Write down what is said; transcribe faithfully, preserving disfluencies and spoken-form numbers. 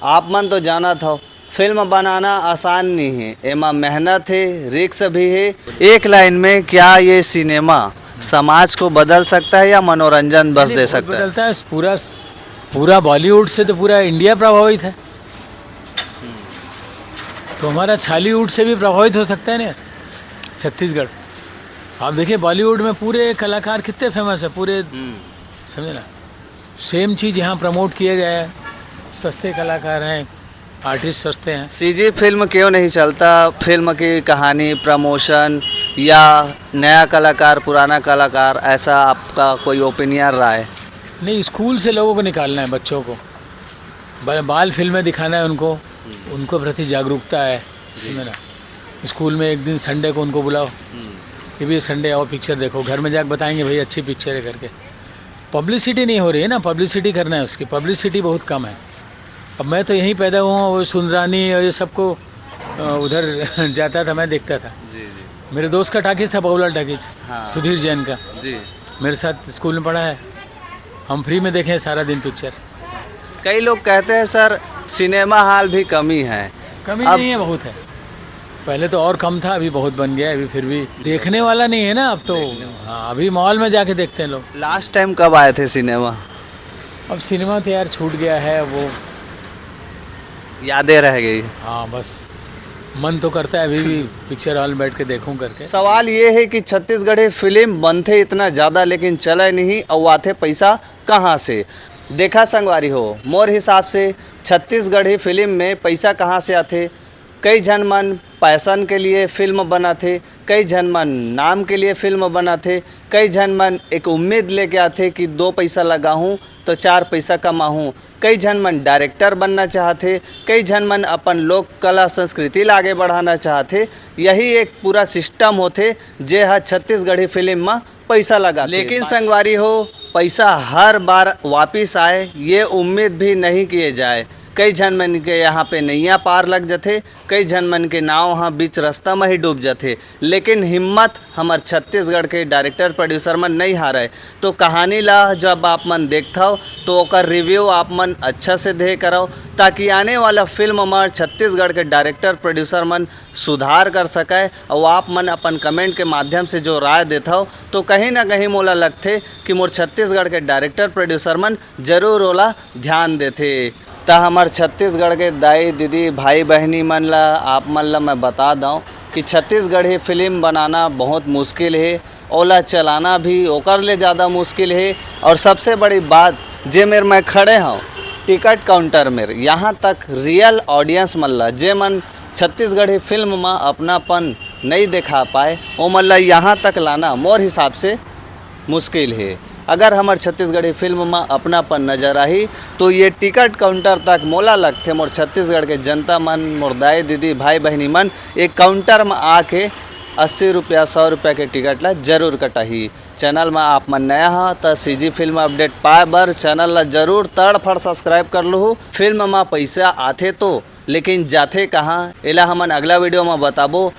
आप मन तो जानत हव, फिल्म बनाना आसान नहीं है, एमा मेहनत है, रिस्क भी है। एक लाइन में, क्या ये सिनेमा समाज को बदल सकता है या मनोरंजन बस नहीं, दे बहुत सकता है? बदलता है। पूरा, पूरा बॉलीवुड से तो पूरा इंडिया प्रभावित है, तो हमारा छॉलीवुड से भी प्रभावित हो सकता है ना छत्तीसगढ़। आप देखिए, बॉलीवुड में पूरे कलाकार कितने फेमस है, पूरे, समझे ना, सेम चीज़ यहाँ प्रमोट किया गया है। सस्ते कलाकार हैं, आर्टिस्ट सस्ते हैं। सीजी फिल्म क्यों नहीं चलता? फिल्म की कहानी, प्रमोशन या नया कलाकार, पुराना कलाकार, ऐसा आपका कोई ओपिनियन, राय? नहीं, स्कूल से लोगों को निकालना है, बच्चों को। ब-, बाल फिल्में दिखाना है उनको, उनको प्रति जागरूकता है, समझे ना। स्कूल में एक दिन संडे को उनको बुलाओ कि भैया, संडे आओ, पिक्चर देखो। घर में जाके बताएंगे, भाई, अच्छी पिक्चर है करके। पब्लिसिटी नहीं हो रही है ना, पब्लिसिटी करना है उसकी, पब्लिसिटी बहुत कम है। अब मैं तो यहीं पैदा हुआ हूँ, वो सुंदरानी और ये सबको, अ, उधर जाता था, मैं देखता था। जी, जी। मेरे दोस्त का टाकीज था, बाबूलाल टाकीज, हाँ। सुधीर जैन का। जी। मेरे साथ स्कूल में पढ़ा है, हम फ्री में देखें सारा दिन पिक्चर। कई लोग कहते हैं, सर, सिनेमा हॉल भी कमी है। कमी अब नहीं है, बहुत है। पहले तो और कम था, अभी बहुत बन गया है, अभी फिर भी देखने वाला नहीं है ना अब तो। हाँ, अभी मॉल में जाके देखते हैं लोग। लास्ट टाइम कब आए थे सिनेमा? अब सिनेमा तो यार छूट गया है, वो यादें रह गई। हाँ, बस मन तो करता है अभी भी पिक्चर हॉल में बैठ के देखूं करके। सवाल ये है कि छत्तीसगढ़ी फिल्म बनथे इतना ज्यादा, लेकिन चले नहीं, अउ आथे पैसा कहाँ से? देखा संगवारी हो, मोर हिसाब से छत्तीसगढ़ी फिल्म में पैसा कहाँ से आथे? कई झन मन पैशन के लिए फिल्म बनाथे, कई झन मन नाम के लिए फिल्म बनाथे, कई झन मन एक उम्मीद लेके आथे कि दो पैसा लगाहूँ तो चार पैसा कमाहूँ। कई झन मन डायरेक्टर बनना चाहथे, कई झन मन अपन लोक कला संस्कृति ला आगे बढ़ाना चाहथे। यही एक पूरा सिस्टम होथे, जे ह छत्तीसगढ़ी फिल्म म पैसा लगाथे। लेकिन संगवारी हो, पैसा हर बार वापिस आए, ये उम्मीद भी नहीं किए जाए। कई झन मन के यहाँ पे नैया पार लग जथे, कई झन मन के नाव ह बीच रास्ता म ही डूब जथे। लेकिन हिम्मत हमर छत्तीसगढ़ के डायरेक्टर प्रोड्यूसर मन नइ हारय। तो कहानी ला जब आप मन देखथव, तो ओकर रिव्यू आप मन अच्छा से दे करव, ताकि आने वाला फिल्म म छत्तीसगढ़ के डायरेक्टर प्रोड्यूसर मन सुधार कर सकय। अउ आप मन अपन कमेंट के माध्यम से जो राय देथव, तो कहीं ना कहीं मोला लगथे कि मोर छत्तीसगढ़ के डायरेक्टर प्रोड्यूसर मन जरूर ओला ध्यान देथे। त हमर छत्तीसगढ़ के दाई, दीदी, भाई, बहिनी मन ला, आप मन ला मैं बता दंव कि छत्तीसगढ़ी फिल्म बनाना बहुत मुश्किल हे, ओला चलाना भी ओकर ले ज़्यादा मुश्किल हे। और सबसे बड़ी बात, जे मेर मैं खड़े हंव टिकट काउंटर मेर, यहाँ तक रियल ऑडियंस मन ला, जे मन छत्तीसगढ़ी फिल्म म अपनापन नइ देखा पाए, ओमन ला यहाँ तक लाना मोर हिसाब से मुश्किल हे। अगर हमर छत्तीसगढ़ी फिल्म म अपनापन नजर आही, तो ये टिकट काउंटर तक मोला लगथे, मोर छत्तीसगढ़ के जनता मन, मोर दाई दीदी, भाई बहिनी मन, ये काउंटर म आके अस्सी रुपया, सौ रुपया के टिकट ला जरूर कटाही। चैनल म आप मन नया ह, त सीजी फिल्म अपडेट पाए बर चैनल ला जरूर तड़फड़ सब्सक्राइब कर लूहू। फिल्म म पैसा आथे तो, लेकिन जाथे कहाँ, एला हमन अगला वीडियो म बताबो।